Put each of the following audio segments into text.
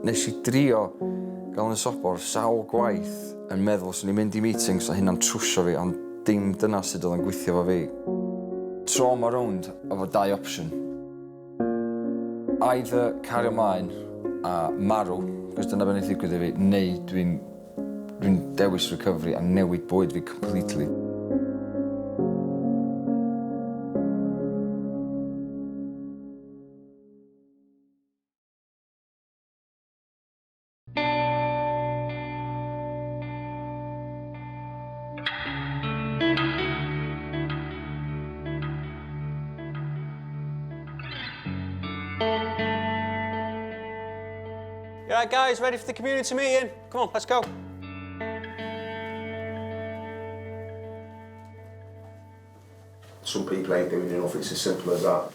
Nes i drio gael yn sobor sawl gwaith yn meddwl 'swn i'n mynd i meetings a hynna'n trwsio fi ond dim dyna sut oedd o'n gweithio 'fo fi. Tro 'ma rownd efo dau opsiwn. Either cario mlaen a marw, cos dyna be' neith ddigwydd i fi, neu dwi'n dwi'n dewis recovery a newid bywyd fi completely. You right, guys, ready for the community meeting? Come on, let's go. Some people ain't doing enough, it's as simple as that.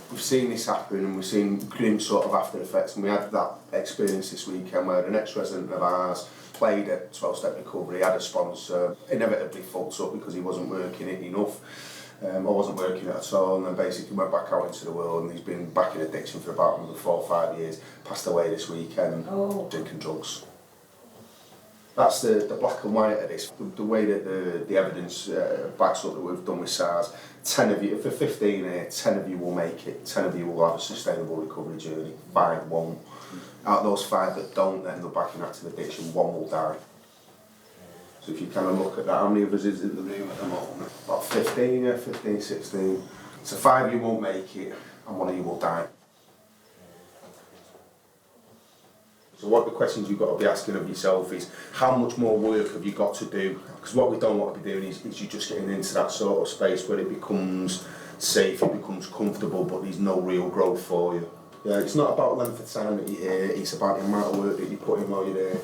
We've seen this happen and we've seen grim sort of after effects and we had that experience this weekend where an ex-resident of ours played at 12-step recovery, had a sponsor, inevitably fucked up because he wasn't working it enough, or wasn't working it at all, and then basically went back out into the world and he's been back in addiction for about another 4 or 5 years, passed away this weekend, drinking drugs. That's the black and white of this. The way that the evidence backs up that we've done with SARS, 10 of you, for 15 here, 10 of you will make it, 10 of you will have a sustainable recovery journey, 5 won't. Out of those 5 that don't end up back in active addiction, 1 will die. So if you kind of look at that, how many of us is in the room at the moment? About 15, yeah, 15, 16. So 5 of you won't make it, and 1 of you will die. So what the questions you've got to be asking of yourself is, how much more work have you got to do? Because what we don't want to be doing is you just getting into that sort of space where it becomes safe, it becomes comfortable, but there's no real growth for you. Yeah, it's not about length of time that you're here, it's about the amount of work that you put in while you're there.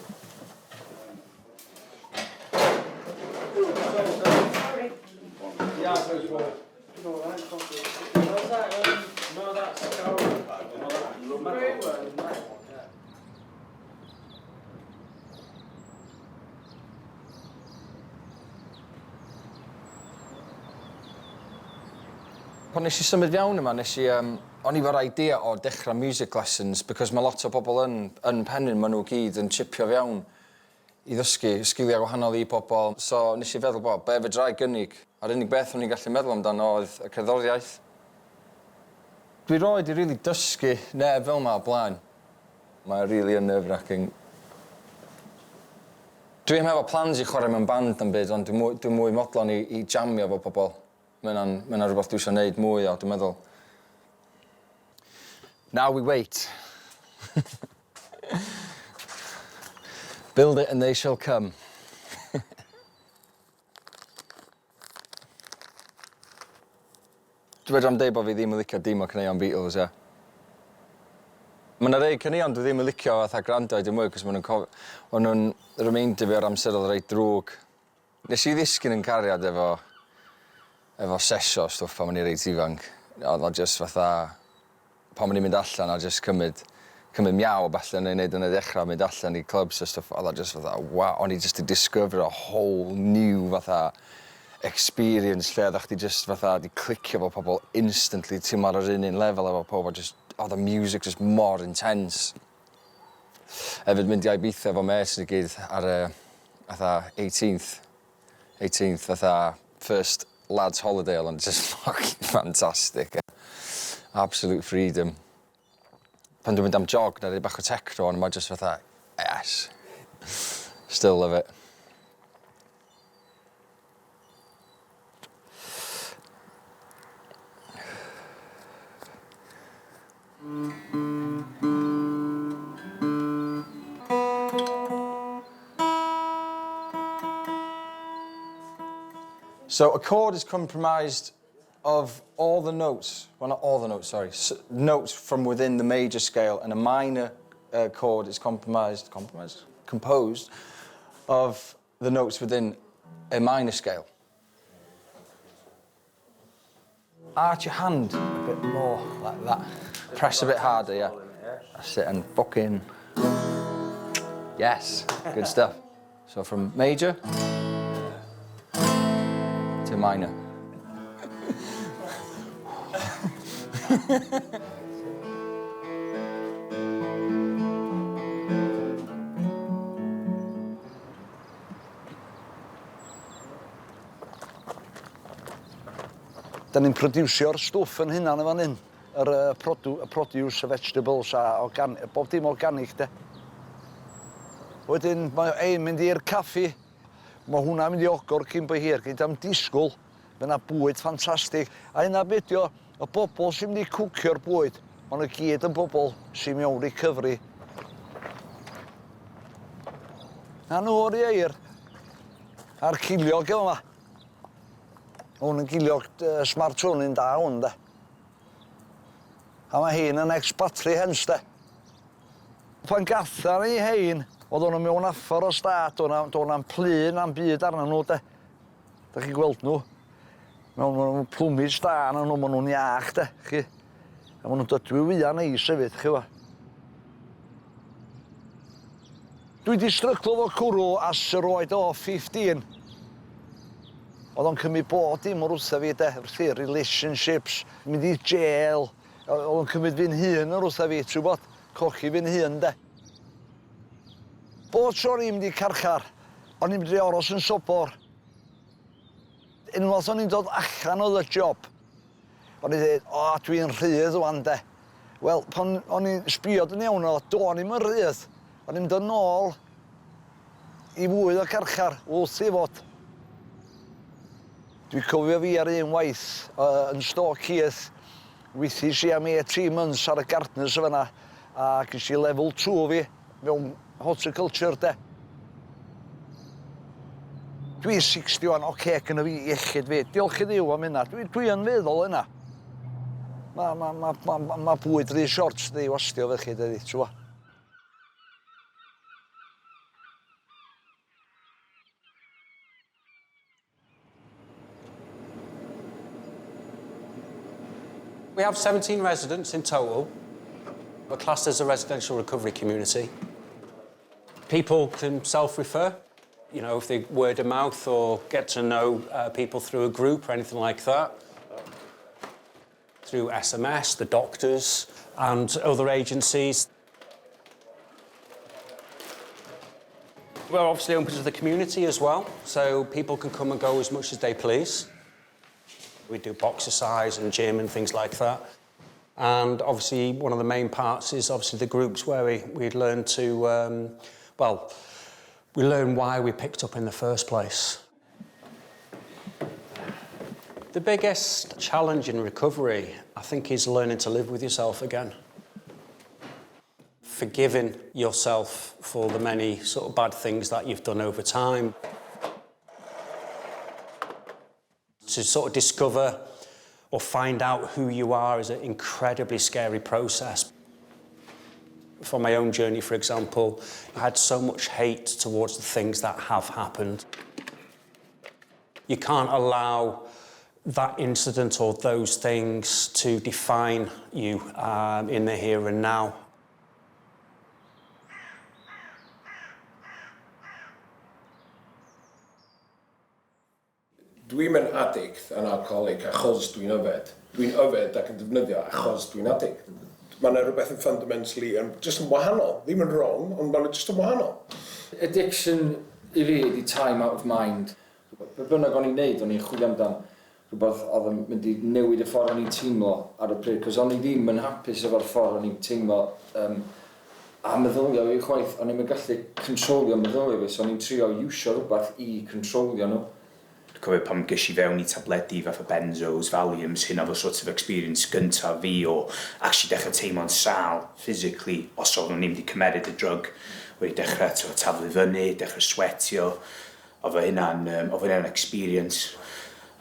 Pan nes i symud fewn yma, nes i, o'n i efo'r idea o dechrau music lessons, because mae lot o bobl yn Penrhyn, maen nhw gyd yn chipio fewn i ddysgu sgiliau gwahanol i pobl. So nes i feddwl, bo, be fedra i gynnig? A'r unig beth o'n i'n gallu meddwl amdano oedd y cerddoriaeth. Dwi roed i rili dysgu neb fel 'ma o blaen. Mae rili yn nerve-wracking. Dwi ddim efo plans i chwarae mewn band na'm byd, ond dwi mwy modlon i jamio efo pobl. Mae hwnna'n rhywbeth dwi eisiau gwneud mwy o, dwi'n meddwl. Now we wait. Build it and they shall come. Dwi fedra i'm deud bo' fi ddim yn licio dim o caneuon Beatles ia. Ma' 'na rei caneuon dwi ddim yn licio fatha grando i dim mwy 'c'os ma' nw'n cof- ma' nw'n remeindio fi o'r amser o'dd reit drwg. Nes i ddisgyn yn cariad efo sesio a stwff pan o'n i reit ifanc. O'dd o jyst fatha pan o'n i'n mynd allan a jyst cymyd cymyd miaw a ballu neu neud yn y ddechra mynd allan i clubs a stwff o'dd o jyst fatha wa- o'n i jyst 'di disgyfro whole new fatha experience lle oddach chdi jyst fatha 'di clicio efo pobol instantly teimlo ar yr un un lefel efo powb a jyst o'dd y music jyst mor intense. Hefyd mynd i Ibiza efo mêts ni gyd ar y fatha 18th 18th fatha first lads holiday o'dd o'n just fucking fantastic. Absolute freedom. Pan dwi'n mynd am jog na roi bach o techno on ma' jyst fatha yes. Still love it. So a chord is comprised of all the notes, well not all the notes, sorry, notes from within the major scale, and a minor chord is composed of the notes within a minor scale. Arch your hand a bit more, like that. Press a bit harder, yeah. That's it, and fucking... Yes, good stuff. So from major to minor. Da ni'n produsio'r stwff yn hunan yn fan hyn. Yr uh, produ, y produce, y vegetables a organ, bob dim organic de. Wedyn mae ein mynd i'r caffi. Mae hwnna'n mynd i ogor cyn bo hir. Gei am disgwyl. Mae yna bwyd ffantastig. A hynna beth ydi o, y bobl sy'n mynd i cwcio'r bwyd, maen nhw gyd yn bobl sy'n mewn recovery. Na nhw o'r ieir. A'r ciliog efo yma. Hwn yn giliog uh, smart hwn yn da hwn de. A mae hein yn ex-battery hens de. Pan gatha ni hein, oedd nhw mewn affor o stad, do'n na'm plu na'm byd arnyn nhw de. Da chi'n gweld nhw, mewn, mewn plumage da arnyn nhw, maen nhw'n iach de, chi. A maen nhw'n dydwy wya neis hefyd, chi wa. Dwi 'di stryglo 'fo cwrw as yr oed o 15. O'dd o'n cymryd bob dim o'r wrtha fi 'de, wrthi, relationships, mynd i jêl, o'dd o'n cymryd fi'n hun o'r wrtha fi, t'wbod, colli fi'n hun 'de. Bob tro o'n i'n mynd i carchar, o'n i'n medru aros yn sobor. Unwaith o'n i'n dod allan o the job, O'n i'n dweud, o, dwi'n rhydd wan de. Wel, pan o'n i'n sbio yn iawn o, do'n i'm yn rhydd. O'n i'n mynd yn ôl i fwy o carchar, wrth i fod. Dwi'n cofio fi ar un waith uh, yn Stoke Heath, weithiais i am 18 months ar y gardeners o fanna, a ges i level 2 fi mewn horticulture de. Dwi'n 61, oce, okay, gynna fi iechyd fi. Diolch i Dduw am hynna. Dwi, dwi yn feddwl hynna. Mae ma, ma, ma, ma, ma bwyd rhy short dydi, wastio fe chi, dydi, ti'n We have 17 residents in total. We're classed as a residential recovery community. People can self-refer, you know, if they word of mouth or get to know people through a group or anything like that. Through SMS, the doctors and other agencies. We're obviously open to the community as well, so people can come and go as much as they please. We do boxercise and gym and things like that. And obviously, one of the main parts is obviously the groups where we'd learn to, well, we learn why we picked up in the first place. The biggest challenge in recovery, I think, is learning to live with yourself again. Forgiving yourself for the many sort of bad things that you've done over time. To sort of discover or find out who you are is an incredibly scary process. From my own journey, for example, I had so much hate towards the things that have happened. You can't allow that incident or those things to define you in the here and now. Dwi'm yn addict yn alcoholic achos dwi'n yfed. Dwi'n yfed ac yn defnyddio achos dwi'n addict. Mae yna rhywbeth yn fundamentally yn just yn wahanol. Ddim yn wrong, ond mae'n just yn wahanol. Addiction i fi ydi time out of mind. Be bynnag o'n i'n neud, o'n i'n chwilio amdan rhywbeth oedd yn mynd i newid y ffordd o'n i'n teimlo ar y pryd, cos o'n i ddim yn hapus efo'r ffordd o'n i'n teimlo a meddyliau fi chwaith, o'n i'm yn gallu controlio meddyliau fi, so o'n i'n trio iwsio rhywbeth i controlio nhw. Dwi'n cofio pan ges i fewn i tabledi fatha benzos, Valiums, hynna oedd sort of experience gyntaf fi o actually dechrau teimlo'n sâl physically os oeddwn i'n mynd i cymeryd y drug. Wedi dechrau to, taflu fyny, dechrau sweatio. Oedd hynna'n experience.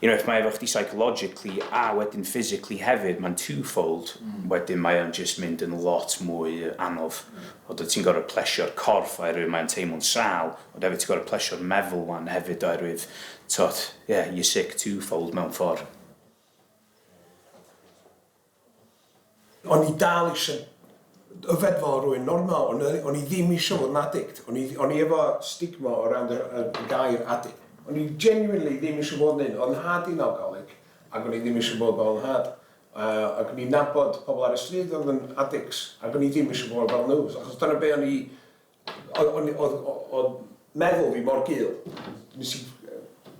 If mae efo chdi psychologically a wedyn physically hefyd, mae'n twofold. Wedyn mae o'n just mynd yn lot mwy anodd. Oedd ti'n gorfod plesio'r corff oherwydd mae'n teimlo'n sâl, ond hefyd ti'n gorfod plesio'r meddwl wan hefyd oherwydd, tot, yeah, you're sick twofold mewn ffordd. O'n i dal eisiau yfed fel rhywun normal, o'n i ddim eisiau fod yn addict. O'n i efo stigma o ran y gair addict. O'n i genuinely ddim eisiau bod yn un. Oedd nhad i'n alcoholic, ac o'n i ddim eisiau bod fel nhad. Ac o'n i'n nabod pobl ar y stryd oedd yn addicts, ac o'n i ddim eisiau bod fel nhw. Achos dyna be o'n i... Oedd meddwl fi mor gul. Nes i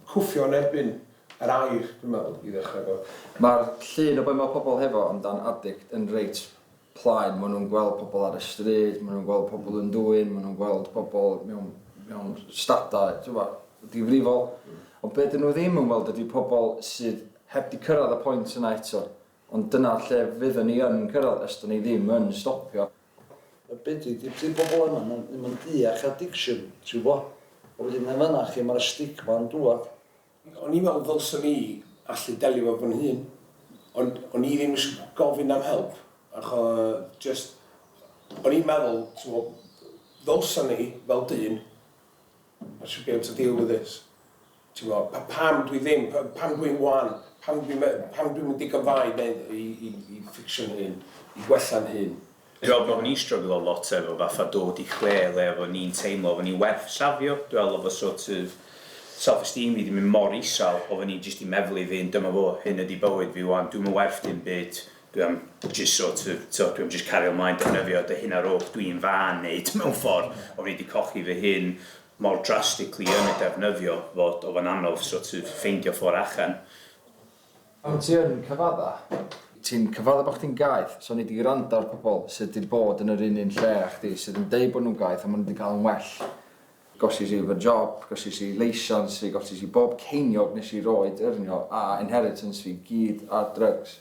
cwffio yn erbyn Yr air, dwi'n meddwl, i ddechrau efo. Mae'r llun o be mae pobl hefo amdan addict yn reit plaen. Maen nhw'n gweld pobl ar y stryd, maen nhw'n gweld pobl yn dwyn, maen nhw'n gweld pobl mewn stadau, ti'n gwbod, difrifol. Ond be dyn nhw ddim yn weld ydy pobl sydd heb di cyrraedd y pwynt yna eto. Ond dyna lle fyddwn ni yn cyrraedd os dyn ni ddim yn stopio. Y beth ydi, di pobl yma ddim yn deall addiction, ti'n gwybod? A wedyn yn fan'na lle mae'r stigma yn dŵad. O'n i'n meddwl ddylswn i allu delio efo fy hun, ond o'n i ddim eisiau gofyn am help, achos just, o'n i'n meddwl, ti'n gwbod, ddylswn i, fel dyn, I should be able to deal with this. Ti'n gwbod, pam dwi ddim, pam dwi'n wan, pam dwi'n mynd digon dda i, neud, i fixio'n hun, i gwella'n hun. Dwi'n meddwl bod ni'n struggle lot efo fatha dod i lle le efo ni'n teimlo efo ni'n werth safio. Dwi'n meddwl efo sort of self-esteem fi wedi mynd mor isel, oedden ni jyst i meddwl i fi, dyma fo, hyn ydi bywyd fi wan, dwi'n werth dim byd, dwi am just sort of, so, dwi am just cario ymlaen defnyddio dy hyn ar ôl dwi'n fan neud mewn ffordd, oedden ni wedi cochi fy hun mor drastically yn y defnyddio fod oedd yn anodd sort of ffeindio ffordd allan. Pan ti yn cyfadda, ti'n cyfadda bod chdi'n gaeth, so ni wedi gwrando ar pobl sydd wedi bod yn yr un lle a chdi, sydd yn deud bod nhw'n gaeth a maen nhw wedi cael yn well. Gosis i fy job, gosis i leisans fi, gosis i bob ceiniog nes i roed yrnio a inheritance fi gyd ar drugs.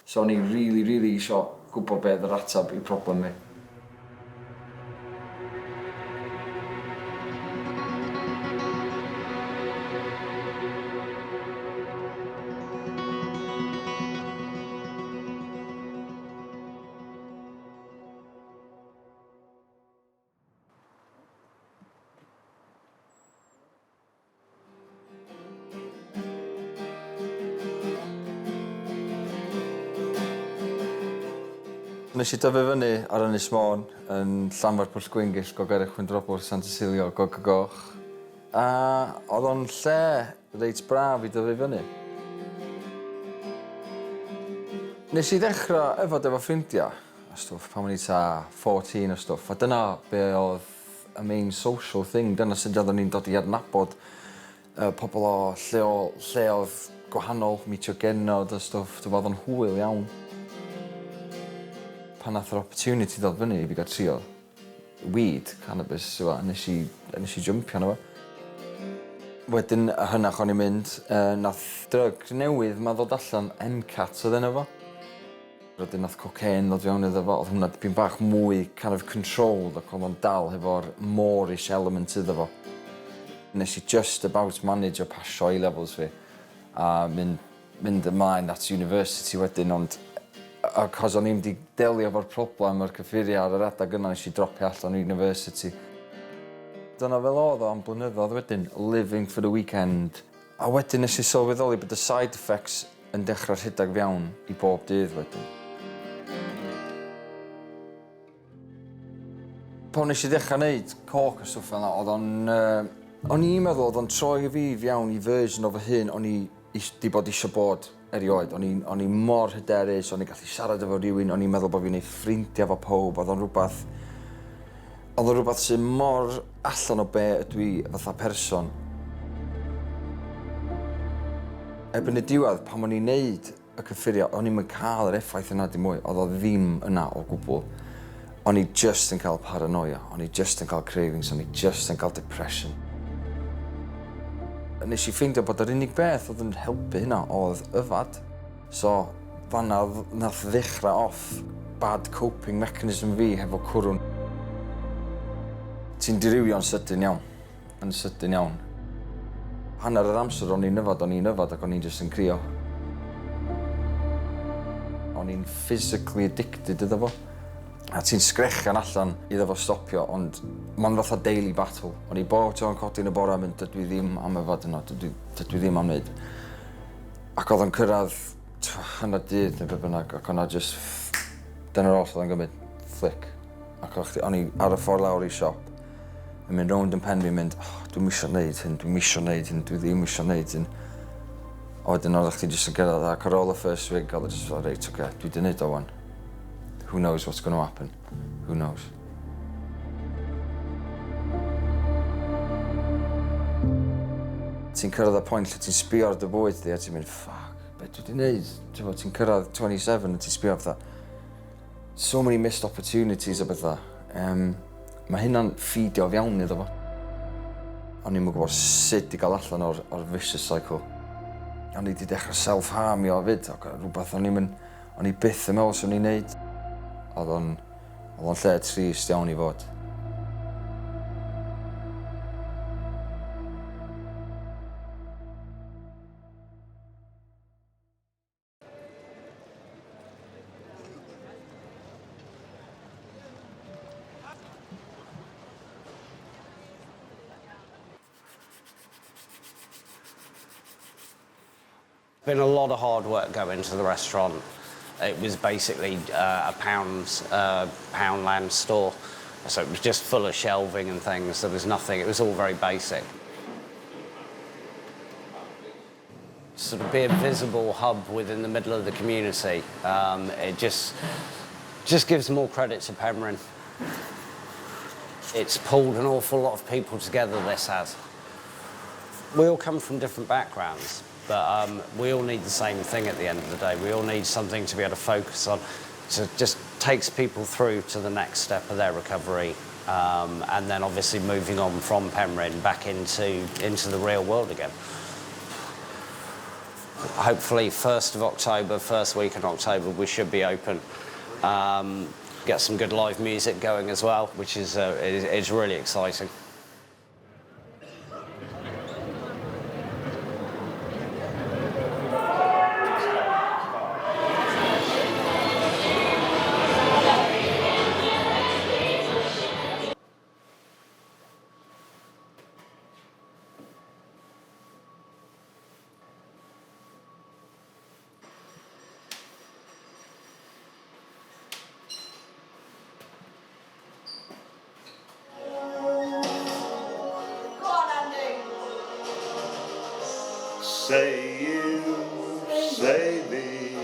So o'n i'n really, really isio gwybod beth yr ateb i problem fi. Nes i dyfu fyny ar Ynys Môn yn Llanfair Pwllgwyngyll, Gogarach Chwyndrobwr, Sant Cecilio, Gog y Goch. A oedd o'n lle reit braf i dyfu fyny. Nes i ddechrau yfod efo ffrindiau a stwff pan o'n i ta 14 a stwff, a dyna be oedd y main social thing, dyna sut oeddwn ni'n dod i adnabod pobl o lleoedd gwahanol, meetio genod a stwff, dwi'n oedd o'n hwyl iawn. Pan nath yr opportunity ddod fyny i fi gael trio weed, cannabis, so, nes i jumpio arno fo. Wedyn, y hynach o'n i'n mynd, nath drug newydd ma ddod allan, MCAT oedd enw fo. Wedyn nath cocaine ddod fewn iddo fo, oedd hwnna dipyn bach mwy kind of controlled ac oedd o'n dal hefo'r moreish element iddo fo. Nes i just about manage o pasio A-levels fi a mynd ymlaen at university wedyn, ond achos o'n i'm di delio efo'r problem o'r cyffuriau ar yr adeg yna, nes i dropio allan o university. Dyna fel oedd o am blynyddoedd wedyn, living for the weekend. A wedyn nes i sylweddoli bod y side effects yn dechrau rhedeg fewn i bob dydd wedyn. Pan nes i ddechrau wneud coke a stwff fel 'na, oedd o'n... O'n i'n meddwl oedd o'n troi fi fewn i version o fy hun o'n i di bod isio bod erioed. O'n i mor hyderus, o'n i'n gallu siarad efo rhywun, o'n i'n meddwl bod fi'n neud ffrindiau efo pob, oedd o'n rhywbeth sy'n mor allan o be ydw i fatha person. Erbyn y diwedd, pan o'n i'n neud y cyffuriau, o'n i'm yn cael yr effaith yna dim mwy. Oedd o ddim yna o gwbl. O'n i just yn cael paranoia, o'n i just yn cael cravings, o'n i just yn cael depression. Nes i ffeindio bod yr unig beth oedd yn helpu hynna oedd yfad. So, fanna nath ddechrau off bad coping mechanism fi hefo cwrw. Ti'n dirywio'n sydyn iawn, yn sydyn iawn. Hanner yr amser o'n i'n yfad ac o'n i'n just yn crio. O'n i'n physically addicted iddo fo. A ti'n sgrechian allan iddo fo stopio, ond mae'n fatha daily battle. O'n i bob tro'n codi yn y bore a mynd, dydw i ddim am yfad yno, dydw i ddim am wneud. Ac oedd o'n cyrraedd hanner dydd neu be bynnag, ac o'na just, dyna'r oll oedd o'n gymryd, flick. Ac o'n i ar y ffordd lawr i siop, yn mynd rownd yn pen fi, mynd, oh, dwi'm isio wneud hyn, dwi'm isio wneud hyn, dwi ddim isio wneud hyn. A wedyn oeddech chdi jyst yn gyrraedd ac ar ôl y first swig, oedd o jyst fel, reit, oce, dwi 'di wneud o wan. Who knows what's going to happen? Who knows? Ti'n cyrraedd y pwynt lle ti'n sbio ar dy fywyd di a ti'n mynd, fuck, be dwi wedi neud? Ti'n gwbod, ti'n cyrraedd 27 a ti'n sbio fatha, so many missed opportunities a bethau. Um, mae hynna'n ffidio fewn iddo fo. O'n i'm yn gwybod sut i gael allan o'r, or vicious cycle. O'n i wedi dechrau self-harmio fyd, ac rhywbeth o'n i'm yn, o'n i byth yn meddwl swn i'n neud. Oedd o'n, oedd o'n lle trist iawn i fod. Been a lot of hard work going to the restaurant. It was basically a pound, Poundland store. So it was just full of shelving and things. There was nothing. It was all very basic. Sort of be a visible hub within the middle of the community. It just gives more credit to Penrhyn. It's pulled an awful lot of people together, this has. We all come from different backgrounds, but we all need the same thing at the end of the day. We all need something to be able to focus on, to just takes people through to the next step of their recovery, and then obviously moving on from Penrhyn back into the real world again. Hopefully 1st of October, first week in October, we should be open. Get some good live music going as well, which is really exciting. Go on, Andy. Say you, say me,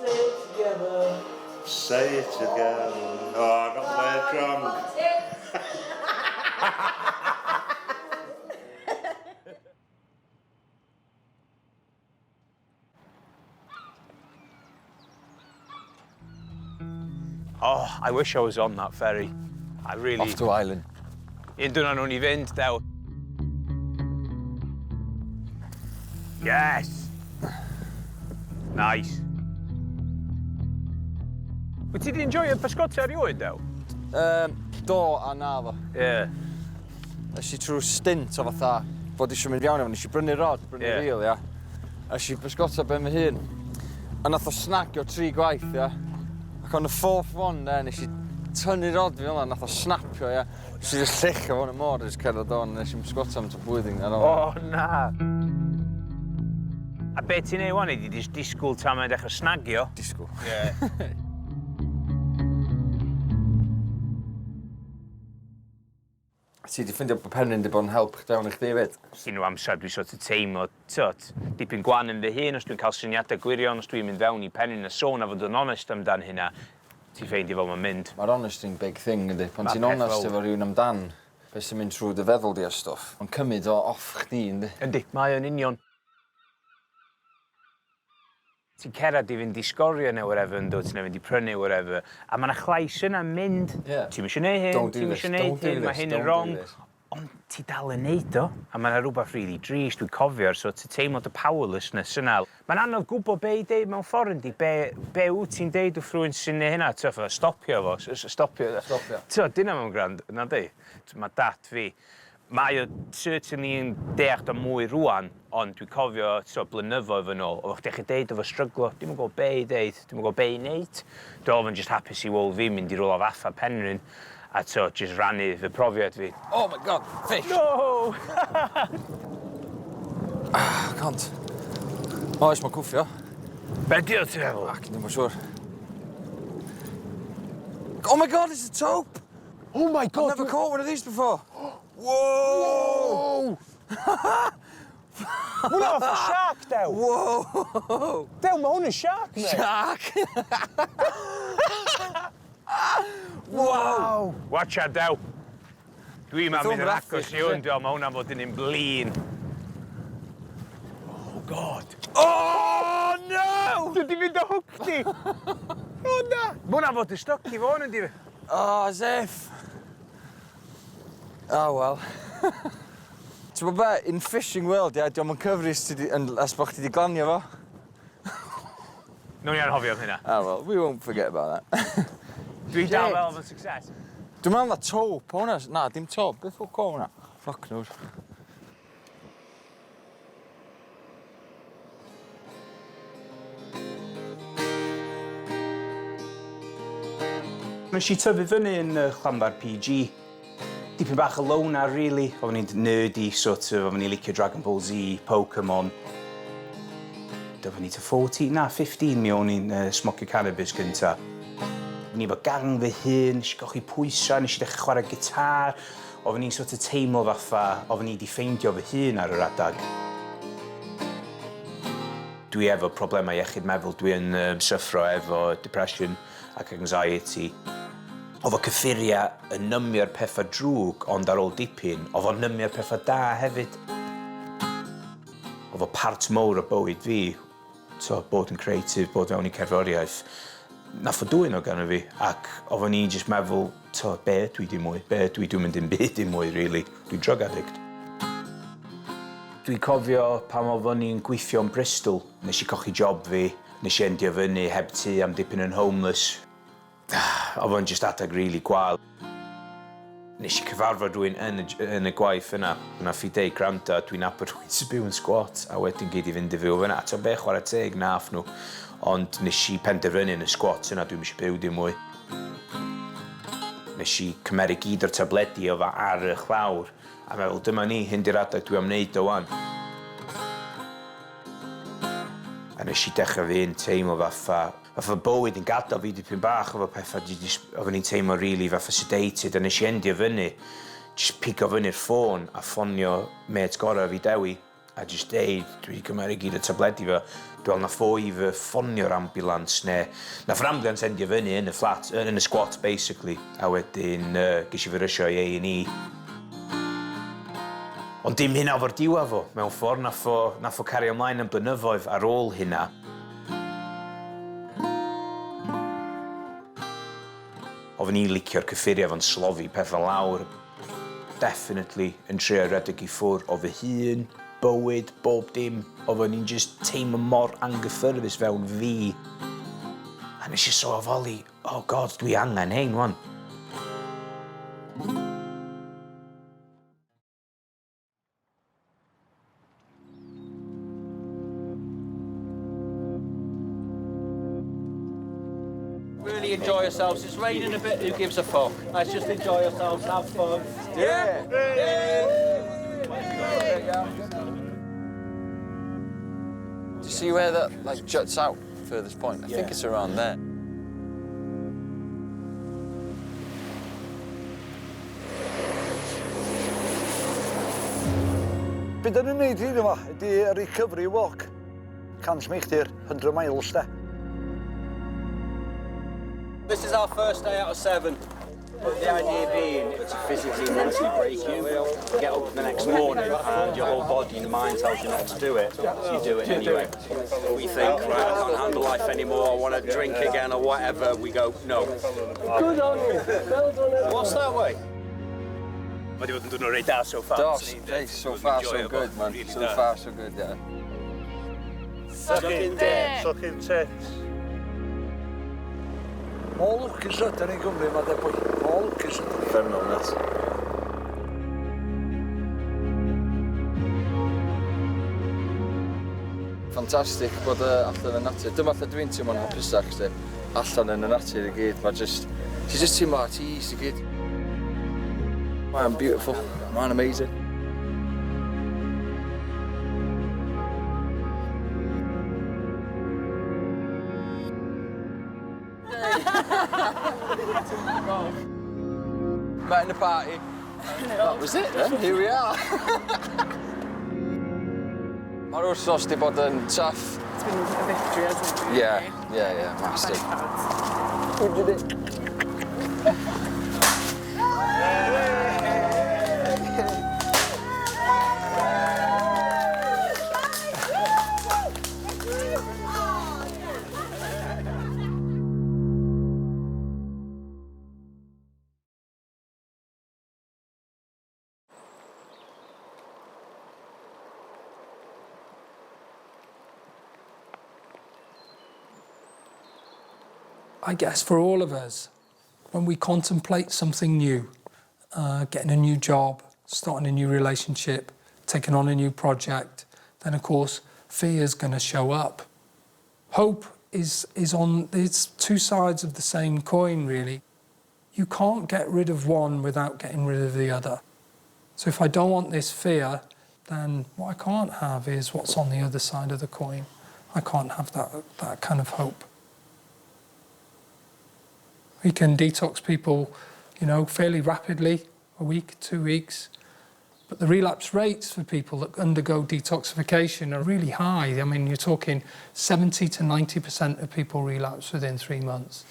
Say it together. Say it again. Oh, I got there drunk. Got it. Oh, I wish I was on that ferry. I really. Off to Ireland. Un diwrnod nhw'n i fynd, dew. Yes! Nice. Wyt ti di enjoyo pysgota erioed, dew? Do a na fo. Ie. Yeah. Es i trwy stint o fatha bod eisiau mynd iawn efo, nes i brynu rod, brynu Ie. reel, ia. Es i bysgota ben fy hun. A nath o snagio tri gwaith, ia. Ac on the fourth one, there, nes i tynnu rod fi fel 'na, nath o snapio, ia. Nes i just lluchio fo yn y môr, just cerdded on, nes i'n bysgota am tua blwyddyn ar ôl. O, na. A be ti'n neud wan, ydi jyst disgwyl tan mae'n dechrau snagio? Disgwyl. Ie. Ti di ffindio bod Penrhyn di bod yn help chdi iawn i chdi hefyd? Unrhyw amser dwi sort of teimlo, tyd, dipyn gwan yn fy hun, os dwi'n cael syniadau gwirion, os dwi'n mynd fewn i Penrhyn a sôn a fod yn onest amdan hynna, ti'n ffeindio fel mae'n mynd. Mae'r honesty'n big thing, yndi? Pan Ma' ti'n peth onest fawr. efo rhywun amdan beth sy'n mynd trwy dy feddwl di a stwff, mae'n cymryd o off chdi, yndi? Yndi, mae o'n union. Ti'n cerdded i fynd i sgorio neu whatever yn dod, ti'n mynd i prynu whatever, a mae yna llais yna'n mynd. Ti'n eisiau neud hyn, Don't do ti'n this, eisiau neud don't do hyn, mae this, hyn yn don't do wrong. this. Ond ti dal yn neud o, a mae yna rhywbeth really drist, dwi'n cofio'r sort of teimlo dy powerlessness yna. Mae'n anodd gwybod be i deud mewn ffordd yndi, be wyt ti'n deud wrth rhywun sy'n neud hynna, ti'n fatha, stopio fo, stopio. Stopio. Ti'n dyna mewn gwrando, na di. Mae dad fi, mae o certainly yn deall o mwy rwan, ond dwi'n cofio so, blynyddoedd yn ôl, oedd chdi deud efo stryglo, dwi'n gwybod be i deud, dwi'n gwybod be i wneud. Dwi'n ofyn just hapus i weld fi mynd i rwla fatha Penrhyn, a to, just rannu fy profiad fi. Oh my God, fish! No! Ah, can't. Oes, mae'n cwffio. Be di o ti'n meddwl? Ac, ddim yn siŵr. Oh my God, it's a tope! Oh my God! I've never caught one of these before. Whoa! Hwna fath o shark, dew. Whoa! Dew, mae hwn yn shark, mate. Shark! Wow! Watch out, dew. Dwi'n ma'n mynd yn Thwm agos i raffus, hwn, dwi'n mae hwnna'n fod yn un blin. God. Oh, no! Dwi di mynd o hook di! O na! Ma' hwnna fod yn styc i fo hwn yndi? Oh, as if. Oh, well. Ti'n gwybod be, in fishing world, ie, yeah, diolch yn cyfri os ti di, unless bo chdi di glanio fo. Nawn ni anghofio am hynna. Ah, well, we won't forget about that. Dwi dal fel am success. Dwi'n meddwl na tope o hwnna. Na, dim tope. Beth ffwc o hwnna? Fuck knows. Nes i tyfu fyny yn Llanfair PG. Dipyn bach o loner, really. Oedden ni'n nerdy, sort of, oedden ni'n licio Dragon Ball Z, Pokemon. Oedden ni ta 14, na, 15 mi o'n i'n smocio cannabis gynta. O'n i efo gang fy hun, nes i golli pwysau, nes i dechrau chwarae gitar. Oedden ni'n sort of teimlo fatha, oedden ni wedi ffeindio fy hun ar yr adag. Dwi efo problemau iechyd meddwl, dwi yn syffro efo depression ac anxiety. Oedd o cyffuriau yn nymio'r pethau drwg, ond ar ôl dipyn, oedd o'n nymio'r pethau da hefyd. Oedd o part mowr o bywyd fi, so, bod yn creative, bod mewn i cerddoriaeth. Nath o dwyn o gynno fi, ac oedden ni'n just meddwl, to, be ydw i di mwy, be ydw i, dwi'n mynd dim byd i mwy, really. Dwi'n drug addict. Dwi'n cofio pan oeddwn i'n gweithio yn Bristol, nes i cochi job fi, nes i endio fyny heb tŷ am dipyn yn homeless. Oedd o'n just adag really gwael. Nes i cyfarfod rhywun yn y gwaith yna. Nath i deud, gwrando, dwi'n nabod rhywun sy'n byw yn squat, a wedyn gei di fynd i fyw fyna. A ti'n be, chwarae teg, nath nhw. Ond nes i penderfynu yn y squat yna, dwi'm eisiau byw dim mwy. Nes i cymeru gyd o'r tabledi o fa ar y llawr, a meddwl, dyma ni, hyn di'r adeg dwi am wneud o wan. A nes i dechrau fi un teimlo fatha bywyd yn gadael fi dipyn bach efo pethau, oedden ni'n teimlo really fatha sedated, a nes i endio fyny, just pigo fyny'r ffôn a ffonio mêt gorau fi Dewi, a just deud, dwi wedi cymryd gyd y tabledi fo, dwi'n meddwl nath o i fy ffonio'r ambulance, neu nath yr ambulance endio fyny yn y flat, yn y squat basically, a wedyn ges i fy rysio i A&E. Ond dim hynna fo'r diwedd fo, mewn ffordd nath o cario ymlaen yn blynyddoedd ar ôl hynna. Oedden ni'n licio'r cyffuriau fo'n slofi pethau lawr. Definitely yn trio redeg i ffwrdd o fy hun, bywyd, bob dim. Oedden ni'n just teimlo mor anghyffyrddus fewn fi. A nes i sylweddoli, oh God, dwi angen hein, wan. Really enjoy yourselves. It's raining a bit, who gives a fuck? Let's just enjoy ourselves, have fun. Yeah! Yeah! Do you see where that juts out furthest point? I think it's around there. Be dyn ni'n neud hyn yma ydy recovery walk. 100 milltir, 100 miles de. This is our first day out of 7. But the idea being to physically and mentally break you, get up the next morning and your whole body and mind tells you not to do it, so you do it anyway. We think, right, I can't handle life anymore, I want to drink again or whatever, we go, no. Good on you, well done everyone. What's that way? Mae wedi bod yn dwrnod reit da so far. Dos, hey, so far so good, man. So far so good, yeah. Sucking dick. Sucking tits. Mor lwcus ydyn ni'n Gymru yma, de boi. Mor lwcus ydyn ni. Uffernol, nuts. Fantastic bod allan yn natur. Dyma lle dwi'n teimlo'n hapusach, chdi. Allan yn y natur i gyd. Mae just... Ti just teimlo at ease i gyd. Mae'n beautiful. Mae'n amazing. Met in the party. That was it then, here we are. Mae'r wrthnos di bod yn tough. It's been a victory, hasn't it? Really? Yeah, yeah, yeah, massive. We did it. I guess, for all of us, when we contemplate something new, getting a new job, starting a new relationship, taking on a new project, then of course fear is going to show up. Hope is on, it's two sides of the same coin, really. You can't get rid of one without getting rid of the other. So if I don't want this fear, then what I can't have is what's on the other side of the coin. I can't have that kind of hope. We can detox people fairly rapidly, a week, 2 weeks. But the relapse rates for people that undergo detoxification are really high. You're talking 70 to 90% of people relapse within 3 months.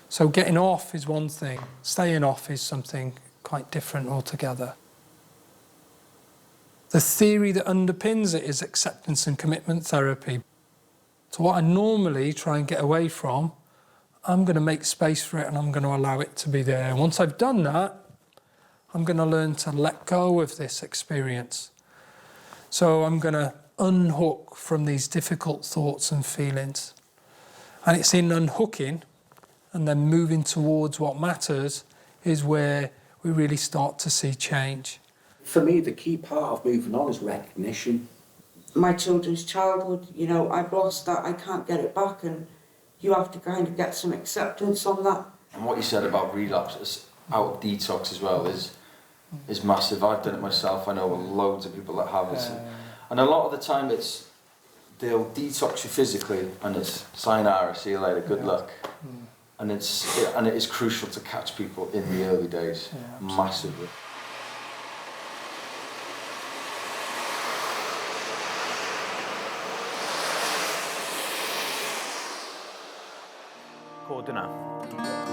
So getting off is one thing, staying off is something quite different altogether. The theory that underpins it is acceptance and commitment therapy. So what I normally try and get away from, I'm going to make space for it and I'm going to allow it to be there. And once I've done that, I'm going to learn to let go of this experience. So I'm going to unhook from these difficult thoughts and feelings. And it's in unhooking and then moving towards what matters is where we really start to see change. For me, the key part of moving on is recognition. My children's childhood, I've lost that, I can't get it back, and you have to kind of get some acceptance on that. And what you said about relapse out of detox as well is massive. I've done it myself, I know loads of people that have it. And a lot of the time they'll detox you physically and it's sayonara, see you later, good luck. And it is crucial to catch people in the early days, massively. Chord yna.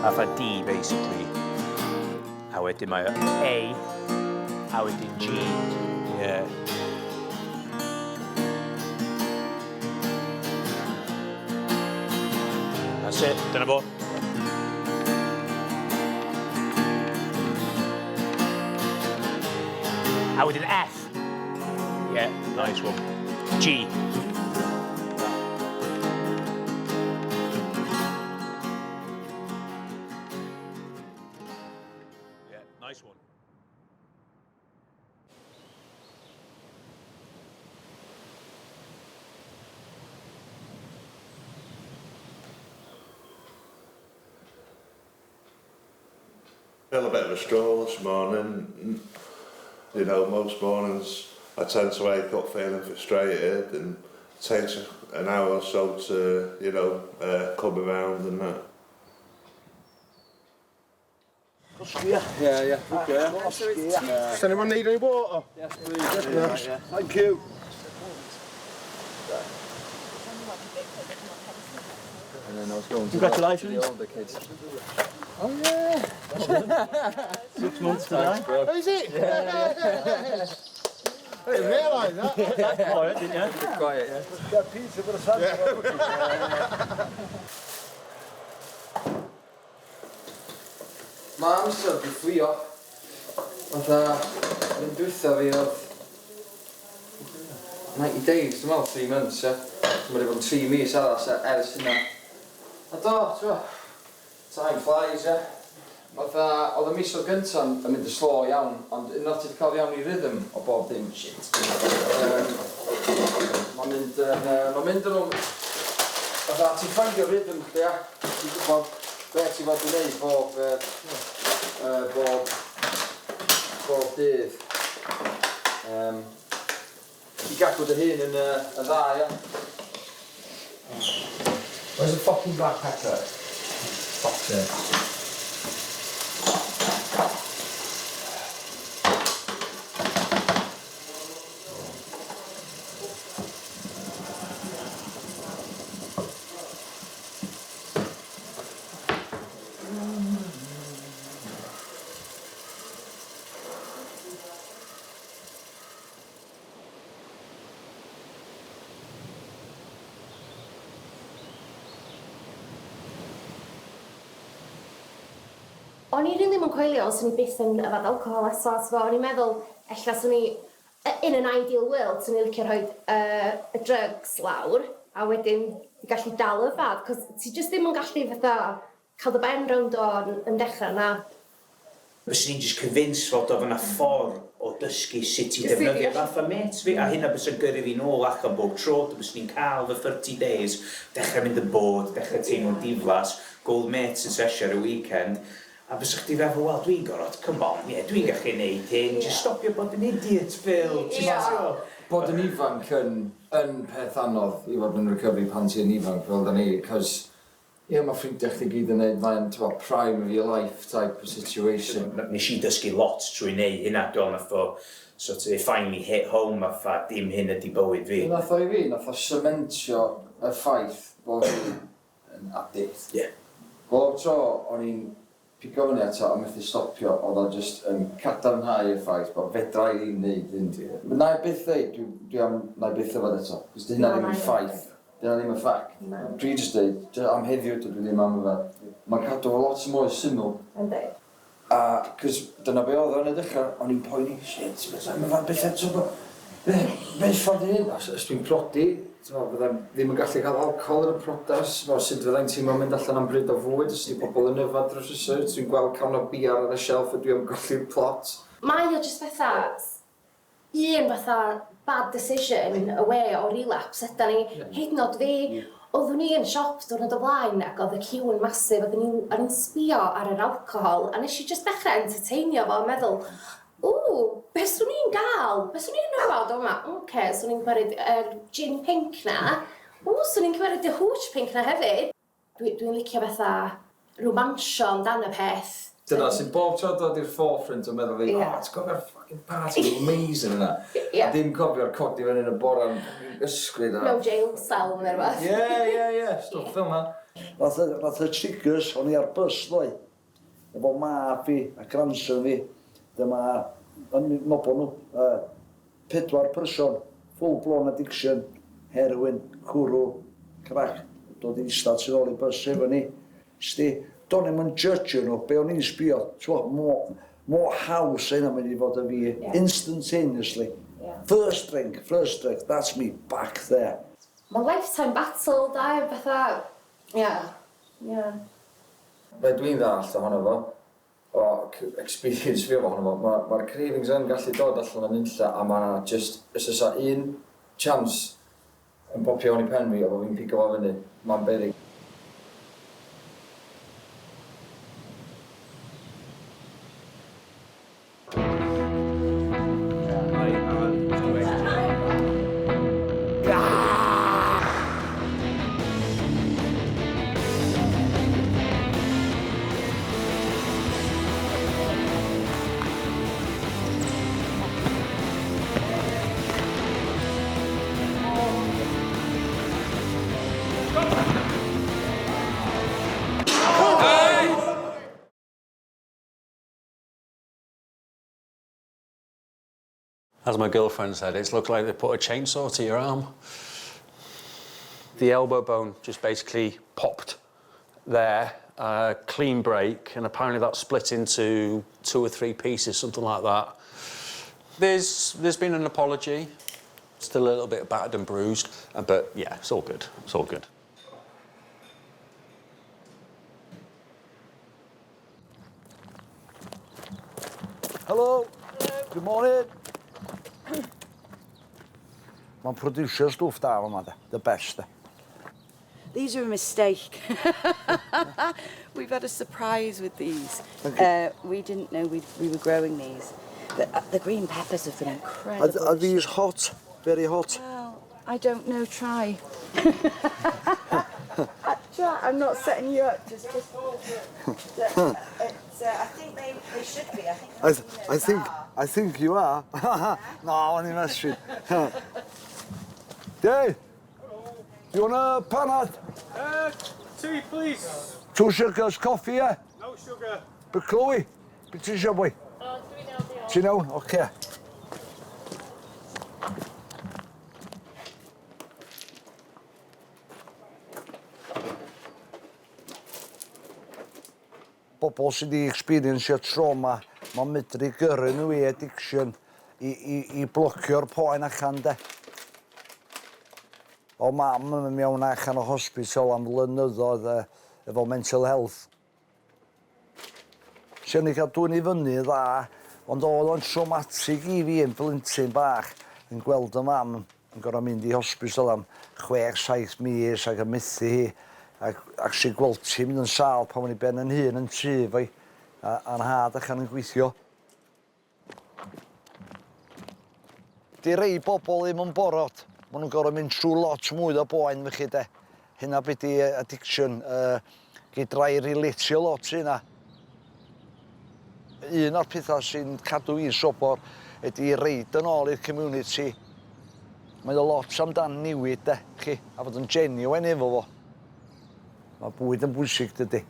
Fatha D, basically. A wedyn mae A, a wedyn G. Yeah. That's it, dyna fo. A wedyn F. Yeah, nice one. G. Yeah, nice one. Feel a bit of a stroll this morning. Most mornings I tend to wake up feeling frustrated, and it takes an hour or so to come around and that. Yeah, yeah. Okay. Does anyone need any water? Yes, please. Yes. Yeah. Thank you. And then I was going to Congratulations. the older kids. Oh yeah. 6 months today. Thanks, bro. Oh, is it? Yeah, yeah. I didn't realise that. That's quiet, didn't you? Bit quiet, yeah. Get pizza for the Santa. Yeah. Mae amser di fflio. Fatha, yr un dwytha fi oedd 90 days, dwi'n meddwl, 3 months, ie. So mae wedi bod yn 3 mis arall ers hynna. A do, ti'n gwbod, time flies, ie. Fatha, oedd y misoedd gynta'n yn mynd yn slo iawn, ond unwaith ti wedi cael iawn i rhythm o bob dim, shit. Mae'n mynd yn mae'n mynd yn fatha, ti'n ffaindio rhythm chdi, ie. Ti'n gwybod be ti fod i wneud bob dydd. Ti gadw dy hun yn dda, ie. Where's the fucking black pepper? Fuck's sake. O'n i rili ddim yn coelio os o'n i byth yn yfed alcohol eto, so o'n i'n meddwl, ella swn i, in an ideal world, swn i'n licio rhoi y drugs lawr, a wedyn gallu dal yfad, cos ti jyst ddim yn gallu fatha cael dy ben rownd o yn dechrau, na. Byswn i'n just convinced fod oedd yna ffordd o dysgu sut i defnyddio fatha mates fi, a hynna bysa'n gyrru fi nôl allan bob tro, byswn i'n cael fy 30 days, dechrau mynd yn bored, dechrau teimlo'n diflas, gold mates yn sesio ar y weekend, a bysa chdi feddwl, wel, dwi'n gorfod, come on, yeah, dwi'n gallu neud hyn, just stopio bod yn idiot, Phil, ti'n yeah. Bod yn ifanc yn peth anodd i fod yn recovery pan ti'n ifanc fel da ni, cos ie, mae ffrindiau chdi gyd yn neud, mae'n, ti'n prime of your life type of situation. Nes i dysgu lot trwy neud hynna, dwi'n nath o sort of finally hit home a fa dim hyn ydi bywyd fi. Nath o i fi, nath o cementio y ffaith bod fi yn addict. Bob tro o'n i'n pigo fyny eto a methu stopio, oedd o just yn cadarnhau y ffaith bod fedra i ddim neud hyn. Na i byth dweud, dwi am, na i byth yfed eto, cos di hynna ddim yn ffaith. Di hynna ddim yn fact. Dwi just dweud, am heddiw dwi ddim am yfed. Mae'n cadw fo lot mwy syml. Yndi. A, cos dyna be oedd o yn y dechrau, o'n i'n poeni, shit, beth am yfed byth eto, be ffordd i hyn? Os dwi'n prodi, fyddai'n ddim yn gallu cael alcohol yn y priodas, sut fyddai'n teimlo mynd allan am bryd o fwyd, os ydy pobl yn yfed dros y sut, dwi'n gweld cawn o biar ar y shelf a dwi am golli'r plot. Mae o just fatha, un fatha bad decision away o relapse yda ni, hyd yn oed fi. Oeddwn i yn siop diwrnod o blaen ac oedd y queue yn massive, oeddwn i'n sbio ar yr alcohol a nes i just dechrau entertainio fo a meddwl, ww, be swn i'n gael? Be swn i'n yfad o yma? Oce, swn i'n cymryd yr gin pink na. Ww, swn i'n cymryd y hooch pink na hefyd. Dwi'n licio fatha romansio amdan y peth. Dyna sy'n bob tro dod i'r forefront o meddwl fi, oh, ti'n cofio'r fucking party amazing yna. A dim cofio'r codi fyny yn y bora'n ysgwyd. No jail cell neu rhywbeth. Ie, stwff fel yna. Nath y triggers, o'n i ar bus ddoe, efo mab fi a grandson fi, dyma, yn nobon nhw, 4 person, full blown addiction, heroin, cwrw, crack, dod i eistedd tu ôl i bus efo ni. Sti, do'n i'm yn judge nhw, be o'n i'n sbio, mor haws yna mynd i fod yn fi, instantaneously. First drink, that's me back there. Mae'n lifetime battle, da, fatha, yeah. Be dwi'n ddallt ohono fo, o experience fi ohono fo, mae'r cravings yn gallu dod allan yn unlla a mae just, os oes un chance yn popio o'n i pen fi a bod fi'n pigo fo fyny, mae'n beryg. As my girlfriend said, it's looked like they put a chainsaw to your arm. The elbow bone just basically popped there, clean break, and apparently that split into 2 or 3 pieces, something like that. There's been an apology. Still a little bit battered and bruised, but yeah, it's all good. It's all good. Hello. Hello. Good morning. Mae'n producer stwff da yma, de. The best, de. These are a mistake. We've had a surprise with these. We didn't know we were growing these. But the green peppers have been incredible. Are these hot? Very hot? Well, I don't know. Try. Try. I'm not setting you up. Just. I think they should be. I think. I think you are. No, I'm only messing. Dave, you want a panad? Tea, please. 2 sugars, coffee, yeah? No sugar. But Chloe, beth ti eisiau, boi? Dwi'n iawn, diolch. Ti'n iawn? Oce. Bobl sydd wedi experiencio trauma, mae'n medru gyrru nhw i addiction i blocio'r poen allan, de. O mam yn mewn allan o hospital am flynyddoedd efo mental health. Lle o'n i cael dwyn i fyny yn dda, ond oedd o'n traumatic i fi yn blentyn bach yn gweld y mam yn gorfod mynd i hospital am 6-7 mis ac yn methu hi ac actually gweld hi mynd yn sâl pan o'n i ben yn hun yn tŷ efo'i a, a'n nhad allan yn gweithio. Di rei bobl ddim yn borod, maen nhw'n gorfod mynd trwy lot mwy o boen felly de. Hynna be di addiction, fedra i relatio lot i hynna. Un o'r pethau sy'n cadw fi'n sobor ydy reid yn ôl i'r community. Mae o lot amdan newid de, chi, a fod yn genuine efo fo. Mae bwyd yn bwysig dydy.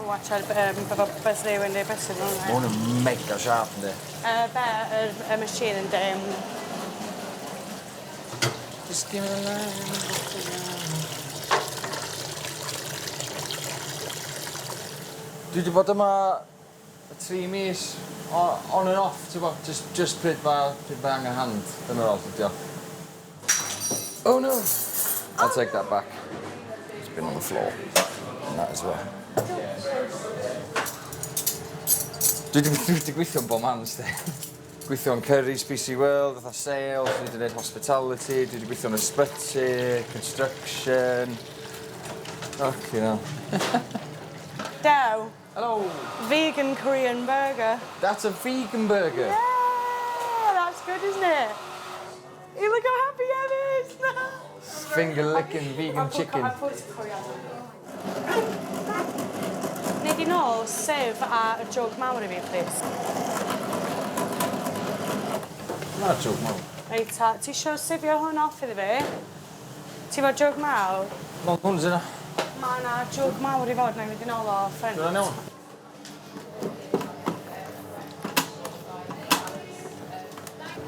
Watch out efo bys rhywun neu bys yn Mae hwn yn mega sharp yndi? Be, yr y machine yndi. Just give me the love. Dwi 'di bod yma 3 mis on and off t'bo' jyst jyst pryd ma' pryd ma' angen hand dyna all ydi o. Oh no! I'll take that back. It's been on the floor. And that as well. Dwi 'di dwi 'di gweithio yn bob man sti. Gweithio yn Currys, PC World, fatha sales, dwi 'di neud hospitality, dwi 'di gweithio yn ysbyty, construction. Fucking hell. Dew. Hello. Vegan Korean burger. That's a vegan burger? Yeah, that's good, isn't it? You look how happy Em is. Finger licking vegan chicken. I put coriander. Nei di nôl sieve a y jug mawr i fi, please. Na jug mawr. Reit ta, ti isio sifio hwn off iddi fi? Ti efo jug mawr? Ma' hwn sy'n na. Ma' 'na jug mawr i fod, na i fynd i nôl o ffrynt. Dyna'n iawn?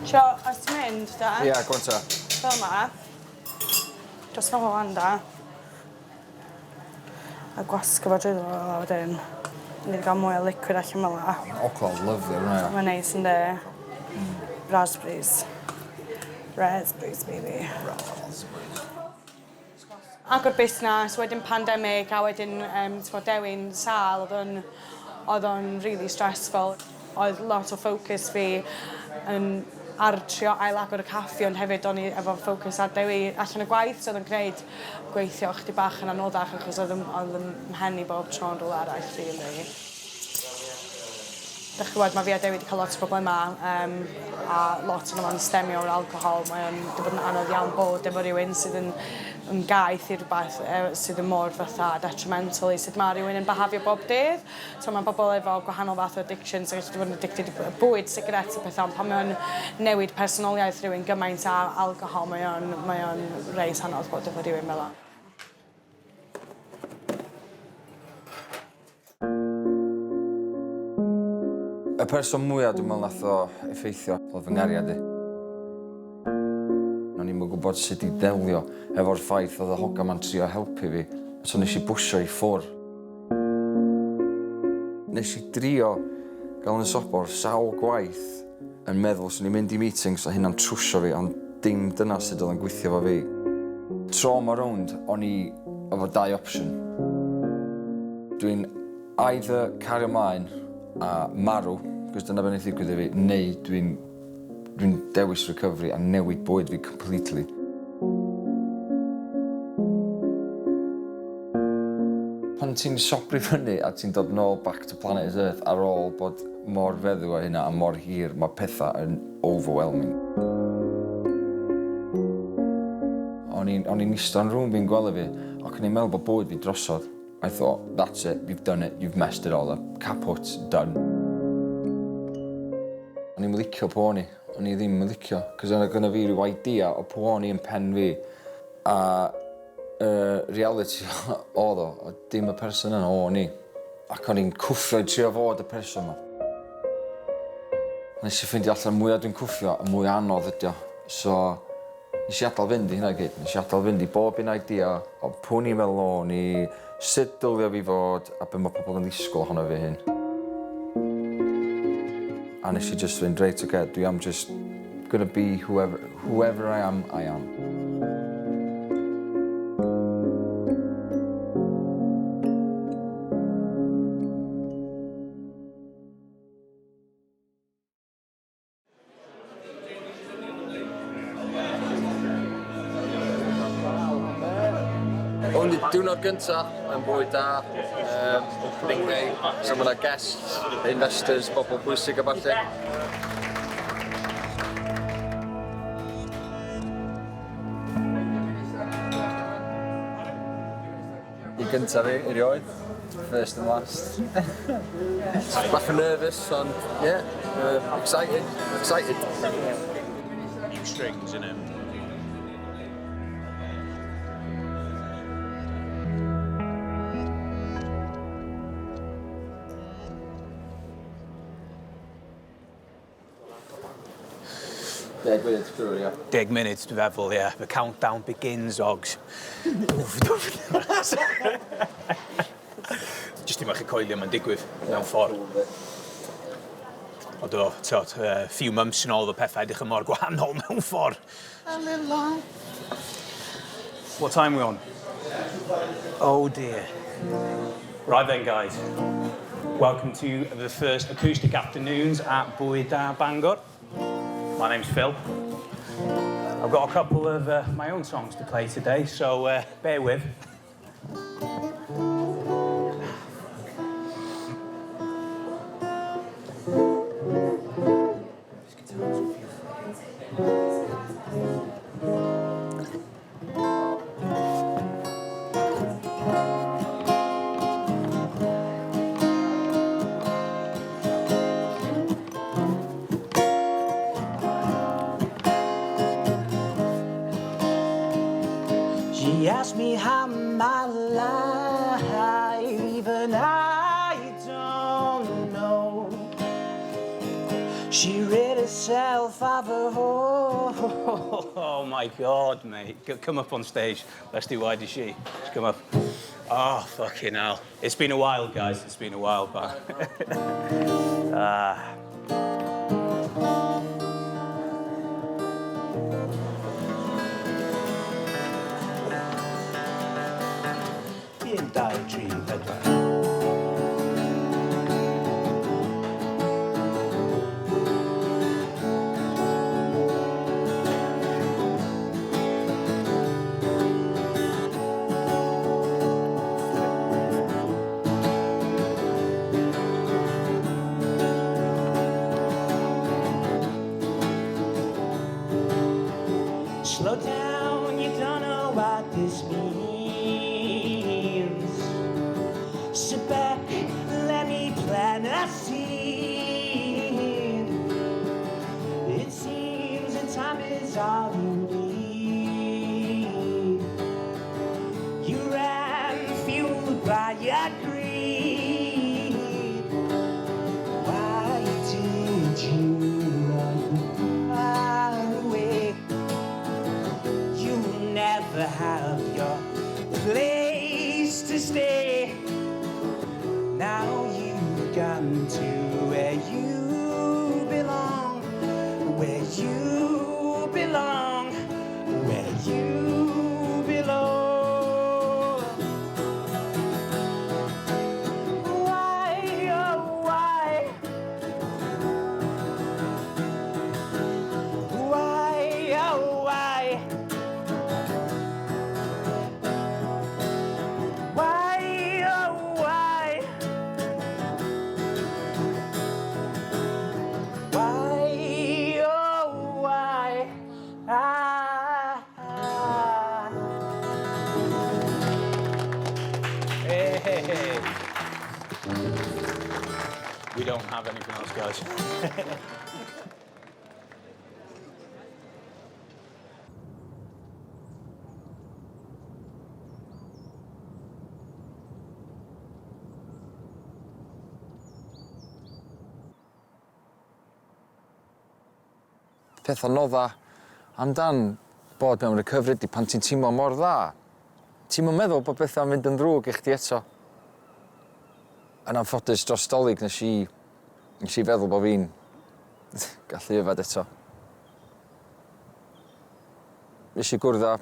Tio, os ti'n mynd, da? Ia, go on ta. Fel 'ma. Dros fel 'wan da. A gwasgo fo drwyddo fo fel 'a wedyn. Ni 'di ga'l mwy o liquid allan fel 'a. Ocol lyfli hwnna ia. Mae'n neis yndi? Raspberries. Raspberries baby. Raspberries. Agor busnes, wedyn pandemic, a wedyn t'mod Dewi'n sâl, oedd o'n really stressful. Oedd lot o focus fi yn ar trio ail-agor y caffi, ond hefyd o'n i efo focus ar Dewi allan y gwaith, so oedd o'n gwneud gweithio chydig bach yn anoddach achos oedd 'y mhen i bob tro'n rhywle arall, really. Dych chi'n gwybod, mae fi a Dewi wedi cael lot o problemau a lot o'n nhw'n stemio o'r alcohol. Mae o'n wedi bod yn anodd iawn bod efo rhywun sydd yn gaeth i rhywbeth sydd yn mor fatha detrimental i sut mae rhywun yn behafio bob dydd. So mae bobl efo gwahanol fath o addictions sy'n gallu bod yn addicted i bwyd, sigaret a pethau, ond pan mae o'n newid personoliaeth rhywun gymaint â alcohol, mae o'n reit anodd bod efo rhywun fel 'na. Y person mwyaf dwi'n meddwl nath o effeithio oedd fy nghariad i. O'n i'm yn gwybod sut i delio efo'r ffaith oedd y hogan ma'n trio helpu fi, so nes i bwsio i ffwr. Nes i drio gael yn sobor sawl gwaith yn meddwl swn i'n mynd i meetings a hynna'n trwsio fi, ond dim dyna sut oedd yn gweithio fo fi. Tro yma rownd, o'n i efo dau opsiwn. Dwi'n either cario mlaen a marw, cos dyna beth wnaeth ddigwydd i fi, neu dwi'n dewis recovery a newid bywyd fi completely. Pan ti'n sobri fyny a ti'n dod nôl back to planet Earth ar ôl bod mor feddw a hynna a mor hir, mae pethau yn overwhelming. O'n i'n ista yn rŵm fi'n gwely fi, ac o'n i'n meddwl bod bywyd fi drosodd. I thought, that's it, you've done it, you've messed it all up. Kaput, done. O'n i'n licio pwy o'n i, o'n i ddim yn licio, cos o'n gynna fi rhyw idea o pwy o'n i yn pen fi. A reality oedd o, o dim y person yna o'n i. Ac o'n i'n cwffio i trio fod y person yma. Nes i ffeindio allan mwy o dwi'n cwffio, y mwy anodd ydi o. So, nes i adael fynd i hynna i gyd. Nes i adael fynd i bob un idea o pwy ni'n meddwl o'n i, sut dylio fi fod, a be mae pobl yn ddisgwyl ohono fi hyn. A nes i just fynd, reit, oce, okay, dwi am just gonna be whoever I am, I am. Hwn 'di diwrnod gynta yn Bwyd Da, um, opening day, so ma' 'na guests, investors, bobl bwysig a ballu. I gynta fi erioed, first and last. Bach yn nervous ond yeah, excited, excited. New strings innit? Deg munud trwy, ia. Deg munud, dwi'n feddwl, ie. The countdown begins, Ogs. Just dim chi coelio mae'n digwydd, mewn ffordd. Ond o, t'od, few months yn ôl oedd y pethau edrych yn mor gwahanol mewn ffordd. What time we on? Oh dear. Right then, guys. Welcome to the first acoustic afternoons at Bwyd Da Bangor. My name's Phil. I've got a couple of my own songs to play today, so bear with. She asked me how my life, even I don't know. She rid herself of her whole. Oh my God, mate. Come up on stage. Let's do Why Does She? Just come up. Oh, fucking hell. It's been a while, guys. It's been a while, but. Ah. Un, dau, tri, pedwar. Slow down, you don't know what this means. Sit back, let me plant a seed. It seems that time is all you need. You ran fueled by your greed. Why did you run far away? You'll never have your place to stay. Now you've gone to where you belong, where you belong, where you belong. Why, oh, why? Why, oh, why? Why, oh, why? Why, oh, why? Ah, ah. Hey, hey, hey. We don't have anything else, guys. Peth anodda amdan bod mewn recovery 'di pan ti'n teimlo mor dda, ti'm yn meddwl bod pethau'n mynd yn ddrwg i chdi eto. Yn anffodus dros Dolig nes i feddwl bod fi'n gallu yfed eto. Nes i gwrdd â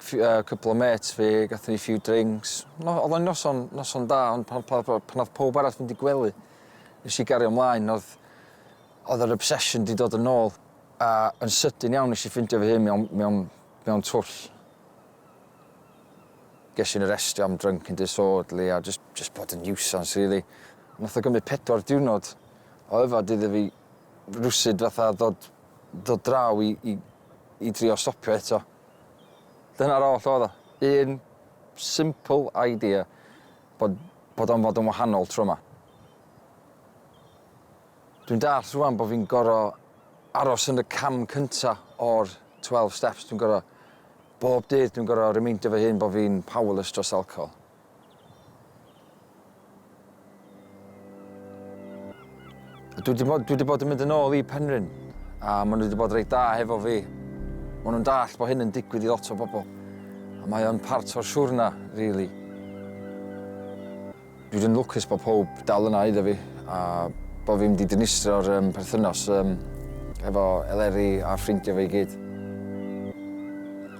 cwpl o mates fi, gathon ni few drinks. No, oedd o'n noson da, ond pan oedd pob arall mynd i gwely, nes i gario ymlaen, oedd yr obsession di dod yn ôl. A yn sydyn iawn nes i ffindio fy hun mewn twll. Ges i'n arestio am drunk and disorderly a just, just bod yn nuisance, really. Nath o gymryd pedwar diwrnod o yfad iddo fi rwsut fatha ddod, ddod draw i, i, i drio stopio eto. Dyna'r oll oedd o. Un simple idea bod, bod o'n fod yn wahanol tro yma. Dwi'n dallt rwan bod fi'n gorfod aros yn y cam cynta o'r 12 steps. Dwi'n gorfod, bob dydd dwi'n gorfod remeindio fy hun bod fi'n powerless dros alcohol. A dwi wedi bod, dwi wedi bod yn mynd yn ôl i Penrhyn, a maen nhw wedi bod reit da hefo fi. Maen nhw'n dallt bod hyn yn digwydd i lot o bobl. A mae o'n part o'r siwrna, really. Dwi wedi lwcus bod pob dal yna iddo fi, a bod fi'n wedi dinistrio'r um, perthynas um, efo Eleri a ffrindiau fi i gyd.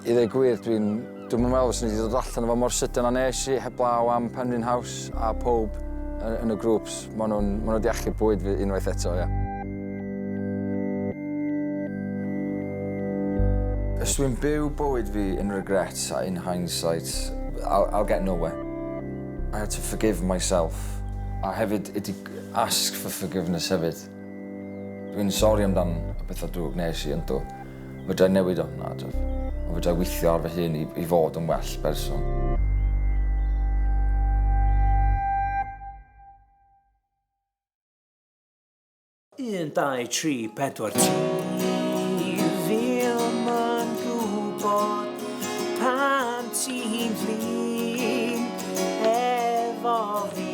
I ddweud gwir, dwi'n dwi'n meddwl fyswn i wedi dod allan efo mor sydyn â nes i, heblaw am Penrhyn House a pob yn, yn y grŵps. Maen nhw'n ma nhw wedi achub bywyd fi unwaith eto, ia. Os dwi'n byw bywyd fi in regret a in hindsight, I'll, I'll get nowhere. I had to forgive myself. A hefyd, ydi ask for forgiveness hefyd. Dwi'n sori amdan y pethau drwg nes i, yndw. Fedra i newid o? Na, dwi. Ond fedra i weithio ar fy hun i, i fod yn well berson. Un, dau, tri, pedwar, ti ddim yn gwybod pan ti'n flin efo fi.